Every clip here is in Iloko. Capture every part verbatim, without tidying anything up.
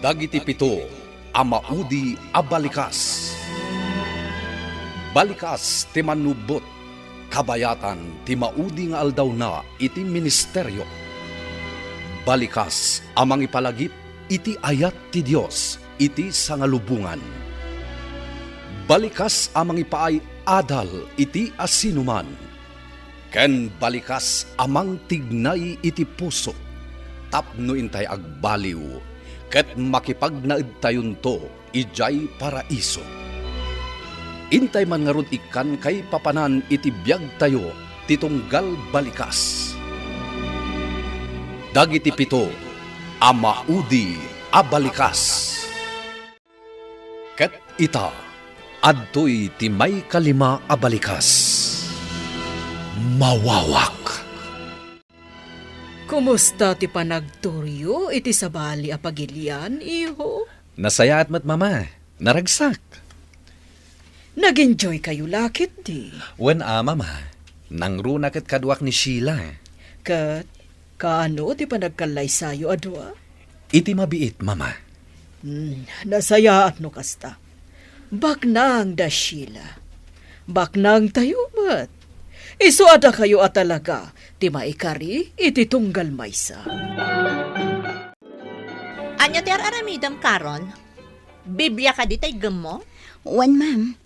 Dagiti pito a maudi a balikas. Balikas ti mannubbot, kabayatan ti maudi nga aldawna iti ministerio. Balikas a mangipalagip iti ayat ti Dios iti sangalubongan. Balikas a mangipaay-adal iti asinoman. Ken balikas a mangtignay iti puso tapno intay agbaliw ket makipagnaedtayonto idiay paraiso. Intay man ngarud ikkan kaipapanan iti biagtayo ti tunggal balikas. Dagiti pito a maudi a balikas. Ket ita, adtoy ti maikalima a balikas. Mawawak. Kumusta ti panagturyo iti sabali a pagilian, iho? Nasayaat met, Mama. Naragsak. Nag-enjoy kayo la ketdi? Wen a, Mama. Nangruna ket kaduak ni Sheila. Ket kaano ti panagkallaysayo a dua? Iti mabiit, Mama. Hmm, nasayaat no kasta. Baknang da Sheila. Baknang tayo met. Isu a dakayo a talaga ti maikari iti tunggal maysa. Ania ti ar-aramidem, Carol? Biblia kadi ti iggemmo? Wen, ma'am.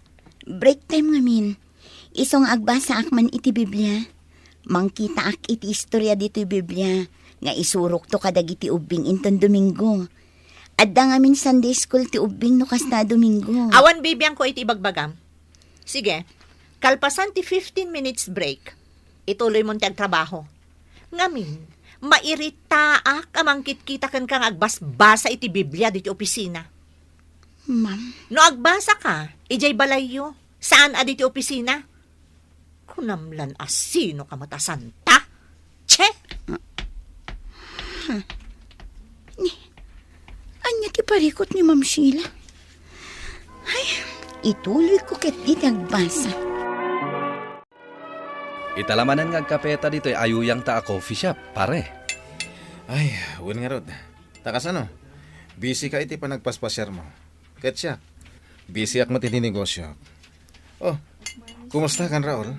Break time ngamin. Isu nga agbasaak man iti Biblia, mangkitaak iti istorya ditoy Biblia nga isurokto kadagiti ubbing inton Domingo. Adda ngamin Sunday school ti ubbing no kasta a Domingo. Awan bibiangko iti ibagbagam. Sige, kalpasan ti fifteen minutes break, ituloymon ti agtrabaho. Ngamin, mairitaak a mangkitkita kenka nga agbasbasa iti Biblia ditoy opisina. Ma'am. No agbasaka, idiay balayyo, saan a ditoy opisina. Kunam lan a sinoka met a santa? Che! Ni, ania ti parikut ni Ma'am Sheila? Ay, ituloyko ketdi ti agbasa. Ita la manen nga agkapeta ditoy ayuyangta a coffee shop, pare. Ay, wen ngarud. Ta kasano? Busy ka iti panagpaspasiarmo. Ket siak, busyak met iti negosio. Oh, kumusta kan Raul?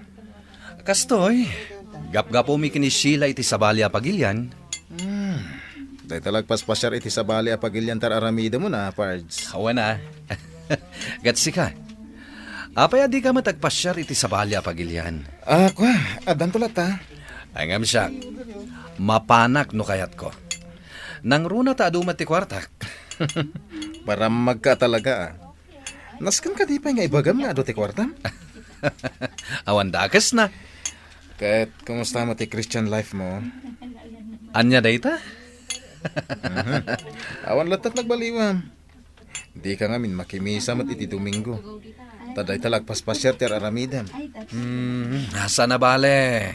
Kastoy, gapgapumi ken ni Sheila iti sabali a pagilian. Hmm. Dayta la agpaspasiar iti sabali a pagilian ti ar-aramidemon a, Pards. Awan a. Ket sika, apay a dika met agpasiar iti sabali a pagilian? Ah, kua, addanto latta. Ay ngem siak, mapanak no kayatko. Nangruna ta adu met ti kuartak. Parammagka talaga, a. Nasken kadi pay nga ibagam nga adu ti kuartam? Awan dakesna. Ket kumusta met ti Christian life mo? Ania dayta? Mhm. Awan lattat nagbaliwam. Dika ngamin makimisa met iti Domingo. Ta dayta la agpaspasiar ti ar-aramidem. Hmm, asa na bale?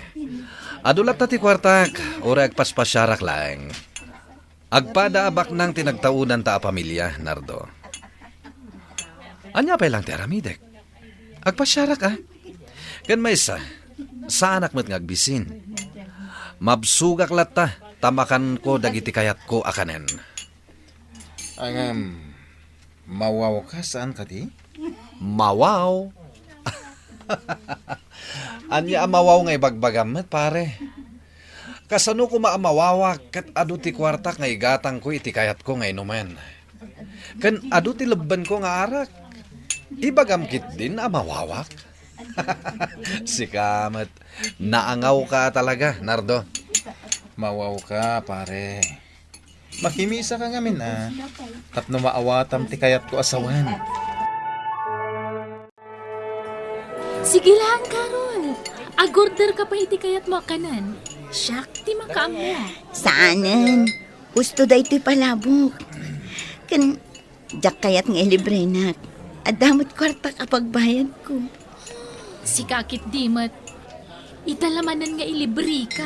Adu latta ti kuartak, uray agpaspasiarak laeng. Agpada a baknang ti nagtaudanta a pamilia, Nardo. Ania pay lang ti aramidek? Agpasiarak, a? Ken maysa, saanak met nga agbisin. Mabsogak latta, ta makanko dagiti kayatko a kanen. Ngem, mawawka saan kadi? Mawaw? Ania a mawaw nga ibagbagam met, pare? Kasano koma a mawawak ket adu ti kuartak nga igatangko iti kayatko nga inumen? Ken adu ti lebbenko nga arak? Ibagam ketdin a mawawak? Sika met, naangawka talaga, Nardo. Mawawka, pare. Makimisaka ngamin a, tapno maawatam ti kayatko a sawen. Sige lang, Carol. Agorder ka pay iti kayatmo a kanen. Siak ti makaammo. Saanen. Husto daytoy palabok. Ken, diak kayat nga ilibrenak. Adda met kuartak a pagbayadko. Sika ketdi met. Ita la manen nga ilibreka.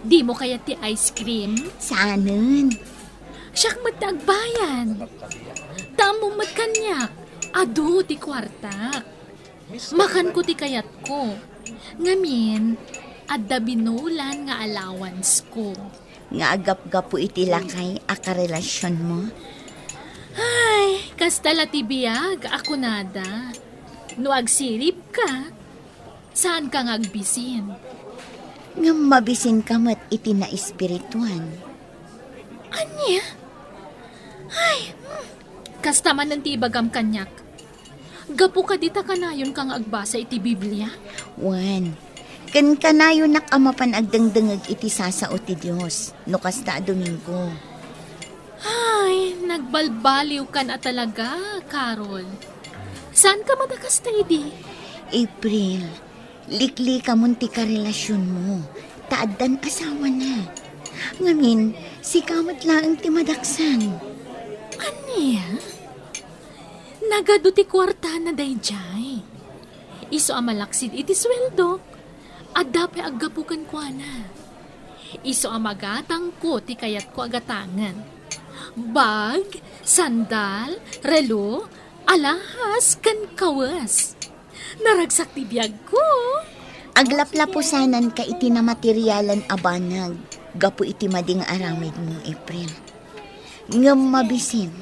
Dimo kayat ti ice cream? Saanen. Siak met ti agbayad. Ta ammom met kaniak, adu ti kuartak. Makanko ti kayatko. Ngamin, adda binulan nga allowance ko. nga aggapgapu iti lakay a karelasionmo? Ay, kasta la ti biag a kunada. No agsiribka, saanka nga agbisin. Ngem mabisinka met iti naespirituan. Ania? Ay, hmm. Kasta manen ti ibagam kaniak. Gapu kadi ta kanayonka nga agbasa iti Biblia? Wen, ken kanayonak a mapan agdengdengngeg iti sasao ti Dios, no kasta a Domingo. Ay, nagbalbaliwkan a talaga, Carol. Saanka met a kasta idi? April, liklikamon ti karelasionmo, ta addan asawana. Ngamin, sika met laeng ti madaksan. Ania? Nagadu ti kuartana daydiay. Isu a malaksid iti sueldok, adda pay aggapu kenkuana. Isu a magatangko ti kayatko a gatangen. Bag, sandal, relo, alahas, ken kawes. Naragsak ti biagko. Aglaplapusananka iti namaterialan a banag gapu iti madi nga aramidmo, April. Ngem mabisin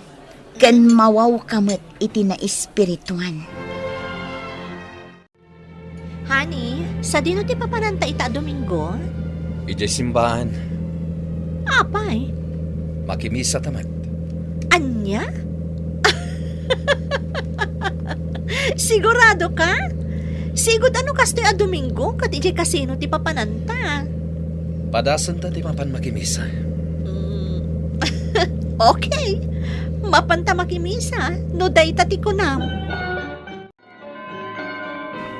ken mawawka met iti naespirituan. Honey, sadino ti papananta ita a Domingo? Idiay simbahan. Apay? Makimisa ta met. Ania? Sigurado ka? Sigud ano kastoy a Domingo ket idiay kasino ti papananta? Padasenta ti mapan makimisa. Mm. Okay. Mapanta makimisa no dayta ti kunam.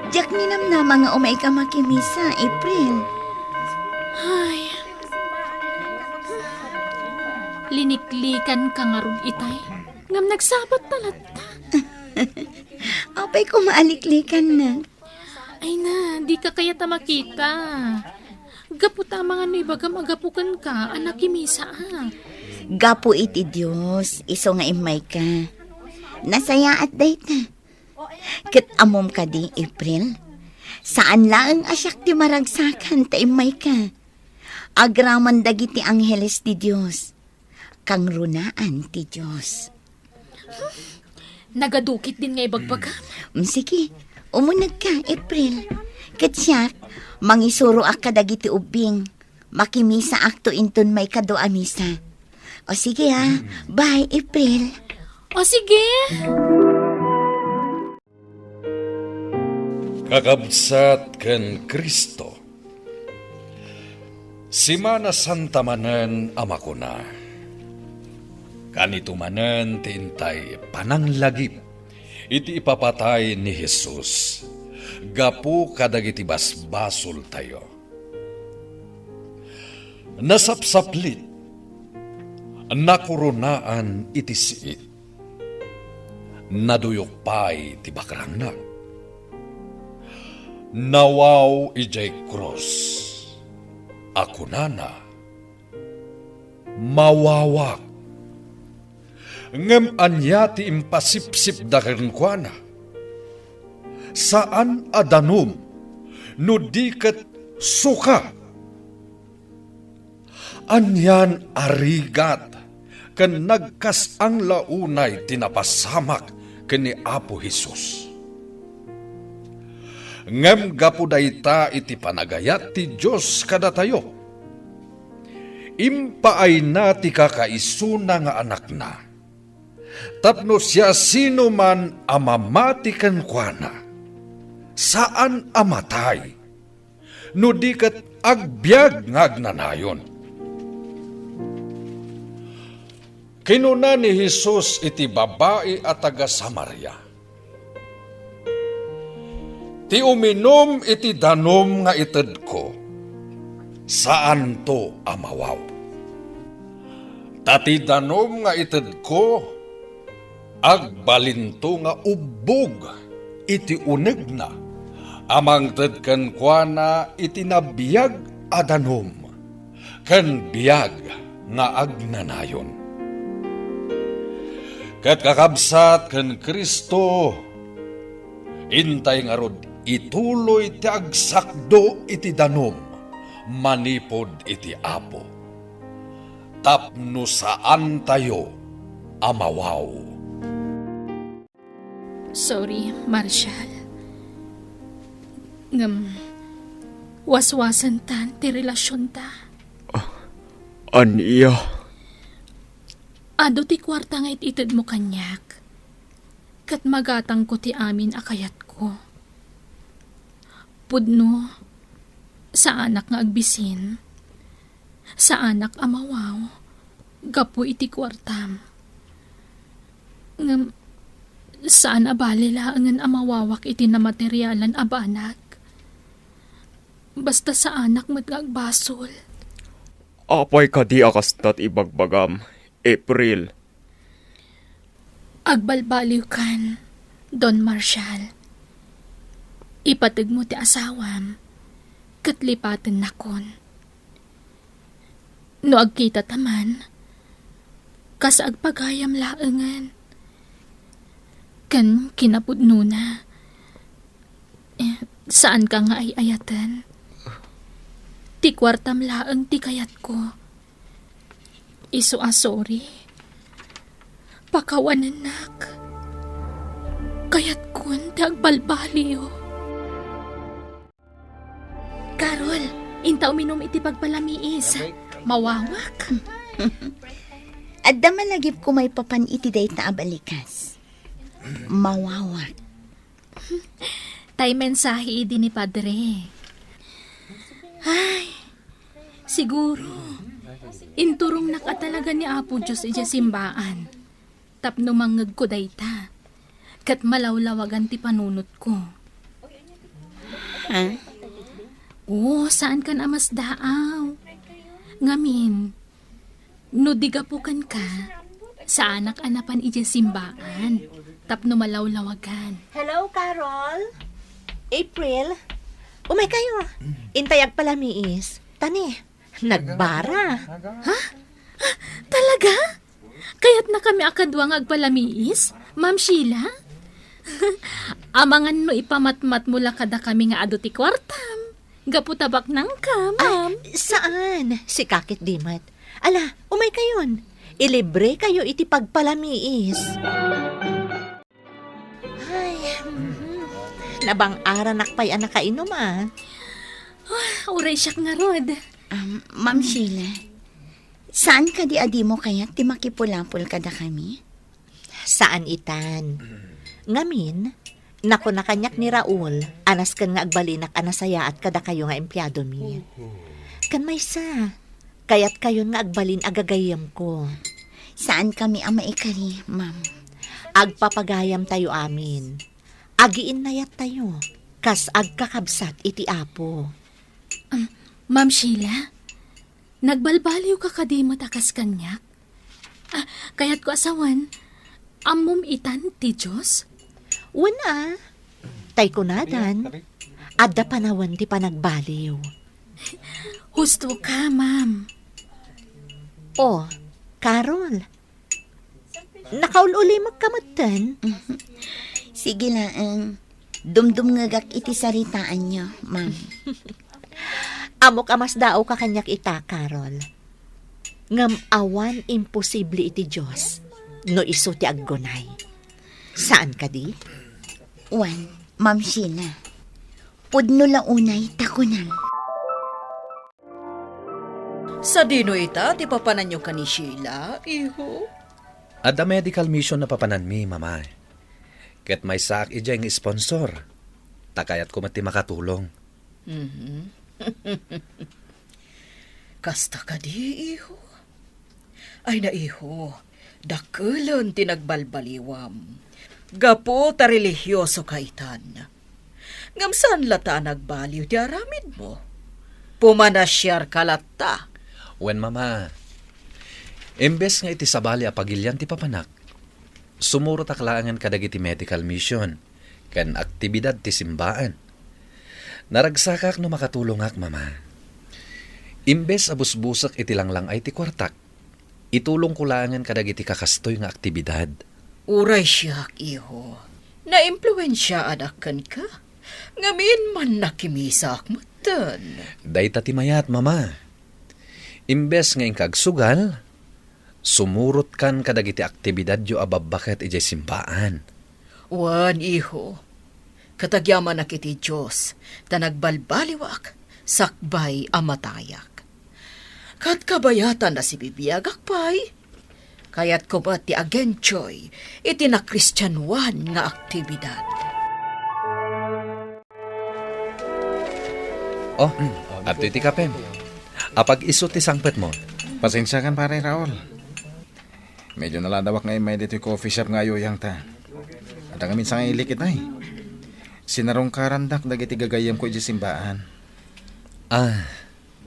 Diak ninamnama nga umayka makimisa, April. Ay. Liniklikanka ngarud itay. Ngem nagsabat ta latta. Apay koma a liklikannak? Ay na, dika kayat a makita. Gapu ta amangan no ibagam a gapu kenka a nakimisaak. Gapu iti Dios, isu nga immayka. Nasayaat dayta. Ket ammom kadi, April? Saan laeng a siak ti maragsakan ta immayka. Agraman dagiti angheles ti Dios. Kangrunaan ti Dios. Nagadu ketdin nga ibagbagam. Mm, sige, umunegka, April. Ket siak, mangisuroak kadagiti ubbing. Makimisaakto inton maikadua a misa. O sige, ha. Bye, April. O sige. Kakabsat ken Cristo. Semana Santa manen a makuna, kanito manen ti intay pananglagip iti ipapatay ni Jesus gapu kadagiti basbasoltayo. Nasapsaplit, nakoronaan iti siit. Naduyok pay ti bakrangna. Nawaw idiay krus a kunana, "Mawawak." Ngem ania ti impasipsipda kenkuana? Saan a danum no di ket suka. Anian a rigat ken nagkas-ang la unay ti napasamak ken ni Apo Jesus. Ngem gapu dayta iti panagayat ti Dios kadatayo, impaayna ti kakaisuna nga Anakna, tapno siasinoman a mamati kenkuana, saan a matay, no di ket agbiag nga agnanayon. Kinuna ni Jesus iti babai a taga-Samaria, "Ti uminum iti danum nga itedko, saanto a mawaw. Ta ti danum nga itedko, agbalinto nga ubbog iti unegna a mangted kenkuana iti nabiag a danum ken biag nga agnanayon." Ket kakabsat ken Cristo, intay ngarud ituloy ti agsakdo iti danum manipud iti Apo. tapno saantayo a mawaw. Sorry, Marshall. Ngem, waswasentan ti relasionta. Ah, ania? Adu ti kuarta nga it-itedmo kaniak, ket magatangko ti amin a kayatko. Pudno, saanak nga agbisin. Saanak a mawaw gapu iti kuartam. Ngem saan a bali laengen a mawawak iti namaterialan a banag. Basta saanak met nga agbasol. Apay kadi a kasta ti ibagbagam, April? Agbalbaliwkan, Don Marshall. Ipategmo ti asawam, ket lipatennakon. No agkitata man, kas agpagayam laengen. Ken kinapudnona, eh, saanka nga ay-ayaten. Ti kuartam laeng ti kayatko. Isu a sorry. Pakawanennak. Kayatkon ti agbalbaliw. Carol, inta uminum iti pagpalamiis. Mawawak. Adda malagipko maipapan iti dayta a balikas. Mawawak. Tay mensahe idi ni Padre. Ay, siguro, inturongnak a talaga ni Apo Dios idiay simbaan tapno mangngegko dayta, ket malawlawagan ti panunotko. Ha? Oo, saankan a masdaaw. Ngamin, no di gapu kenka, saanak a napan idiay simbaan tapno malawlawagan. Hello, Carol? April? Umay kayo. Intay agpalamiis. Tani, nagbara. Ha? Ah, talaga? Kayatnakami a kadua nga agpalamiis, Ma'am Sheila? Amangan no ipamatmatmo la kadakami nga adu ti kuartam. Gapu ta baknangka, ma'am. Ah, saan? Sika ket di met. Ala, umay kayon. Ilibre kayo iti pagpalamiis. Ay, mhm. Nabang-aranak pay a nakainom, ah. Ah, uray siak ngarud. Um, Ma'am Sheila, saan kadi a dimo kayat ti makipulapol kadakami? Saan itan. Ngamin, nakuna kaniak ni Raul a nasken nga agbalinak a nasayaat kadakayo nga empleadomi. Ken maysa, kayatkayon nga agbalin a gagayyemko. Saankami a maikari, ma'am. Agpapagayamtayo amin. Agiinnayattayo kas agkakabsat iti Apo. Um, Ma'am Sheila, nagbalbaliwka kadi met a kas kaniak? Ah, kayatko a sawen, ammom itan ti Dios? Wen a. Tay kunadan, adda panawen ti panagbaliw. Husto ka, ma'am. Oh, Carol. Nakaul-ulimekka metten. Sige laeng. Dumdumngegak iti saritaanyo, ma'am. Ammok a masdaawka kaniak ita, Carol. Ngem awan imposible iti Dios no isu ti aggunay. Saan kadi? Wen, Ma'am Sheila. Pudno la unay ta kunam. Sadino ita ti papananyo ken ni Sheila, iho? Adda medical mission a papananmi, Mama. Ket maysaak idiay nga sponsor. Ta kayatko met ti makatulong. Mhm. Kasta kadi, iho? Ay na, iho, dakelen ti nagbalbaliwam. Gapu ta relihiosoka itan. Ngem saan latta a nagbaliw ti aramidmo. Pumanasiarka latta. Wen, Mama, imbes nga iti sabali a pagilian ti papanak, sumurotak laengen kadagiti medical mission ken aktibidad ti simbaan. Naragsakak no makatulongak, Mama. Imbes a busbusek iti langlang-ay ti kuartak, itulongko laengen kadagiti kakastoy nga aktibidad. Uray siak, iho. Naimpluensiaadak kenka. Ngamin, mannakimisaak metten. Dayta ti mayat, Mama. Imbes nga inka agsugal, Sumurotkan kadagiti aktibidadyo a babbaket idiay simbaan. Wen, iho, ket agyamanak iti Dios, ta nagbalbaliwak sakbay a matayak. Ket kabayatan a sibibiagak pay, kayatko met ti agenjoy iti nakristianoan nga aktibidad. Oh, adtoy ti kapem. Apag-isu ti sangpetmo. Pasensiakan, Pare Raul. Medyo naladawak nga immay ditoy coffee shop nga ayuyangta. Adda ngamin sangaili ita. Sinarungkarandak dagiti gagayyemko idiay simbaan. Ah,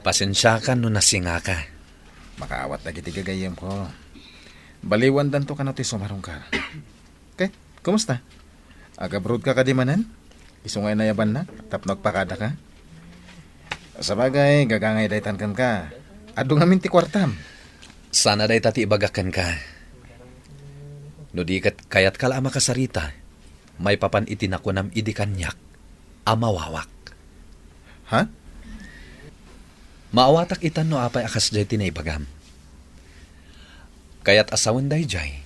pasensiakan no nasingaka. Makaawat dagiti gagayyemko. Baliwandanto kano ti sumarungkar. Okay, kumusta? Agabroadka kadi manen? Isu nga inayabannak tapno agpakadaka? Sabagay, gagangay daytan kenka. Adu ngamin ti kuartam. Saan a dayta ti ibagak kenka. No di ket kayatka la a makasarita, maipapan iti nakunam idi kaniak a mawawak. Ha? Maawatak itan no apay a kasdiay ti naibagam. Kayat a sawen daydiay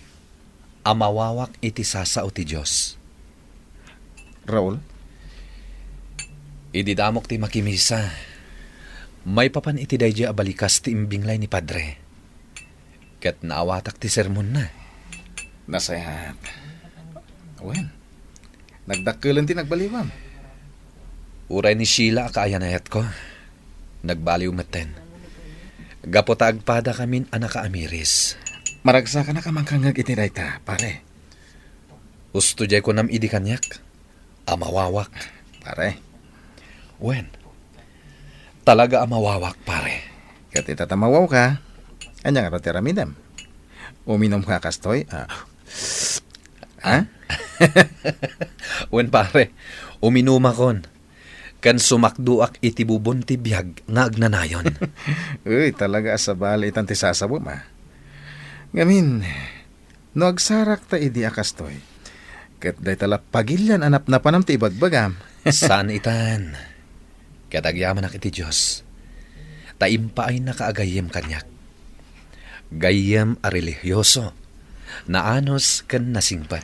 a mawawak iti sasao ti Dios. Raul? Idi damok ti makimisa, maipapan iti daydiay a balikas ti imbinglay ni Padre, ket naawatak ti sermonna. Nasayaat. Wen, nagdakkelen ti nagbaliwam. Uray ni Sheila a kaayanayatko, nagbaliw metten. Gapu ta agpadakamin a nakaamiris. Maragsakanak a mangkangngeg iti dayta, pare. Usto diay kunam idi kaniak a mawawak. Pare. Wen, talaga a mawawak, pare. Ket ita ta mawawka, ania ngarud ti aramidem? Uminumka kastoy? Ah. Ha? Wen, pare, uminumakon. Ken sumakdoak iti bubon ti biag nga agnanayon. Uy, talaga a sabali itan ti sasawem, a. Ngamin, no agsarakta idi a kastoy, ket dayta la pagilian a napnapanam ti ibagbagam. Saan itan. Ket agyamanak iti Dios, ta impaayna a gayyem kaniak. Gayyem a relihioso, naanus ken nasingpet.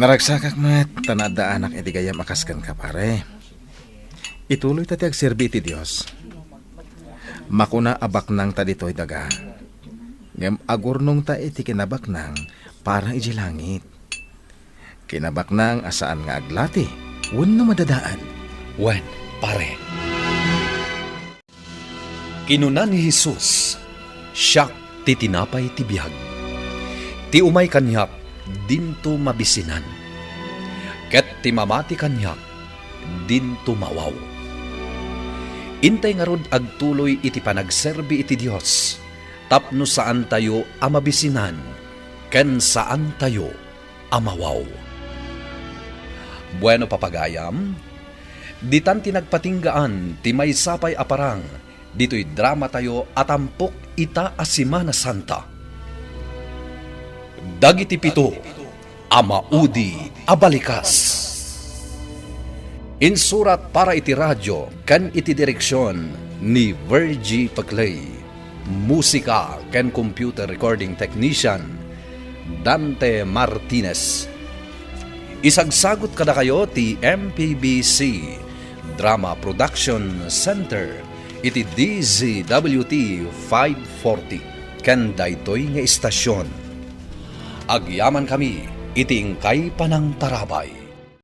Naragsakak met ta naaddaanak iti gayyem a kas kenka, pare. Ituloyta ti agserbi iti Dios. Makuna a baknangta ditoy daga, ngem agurnongta iti kinabaknang para idiay langit. Kinabaknang a saan nga aglati wenno madadael. Wen, pare. Kinuna ni Jesus, "Siak ti tinapay ti biag. Ti umay kaniak, dinto mabisinan. Ket ti mamati kaniak, dinto mawaw." Intay ngarud agtuloy iti panagserbi iti Dios tapno saantayo a mabisinan ken saantayo a mawaw. Bueno, papagayam, ditan ti nagpatinggaan ti maysa pay a parang ditoy dramatayo a tampok ita a Semana Santa. Dagiti pito a maudi a balikas. Insurat para iti radio ken iti direksion ni Virgie Paclay. Musika ken computer recording technician, Dante Martinez. Isagsagut kadakayo ti M P B C Drama Production Center iti D Z W T five forty ken daytoy nga istasion. Agyamankami iti inkay panangtarabay.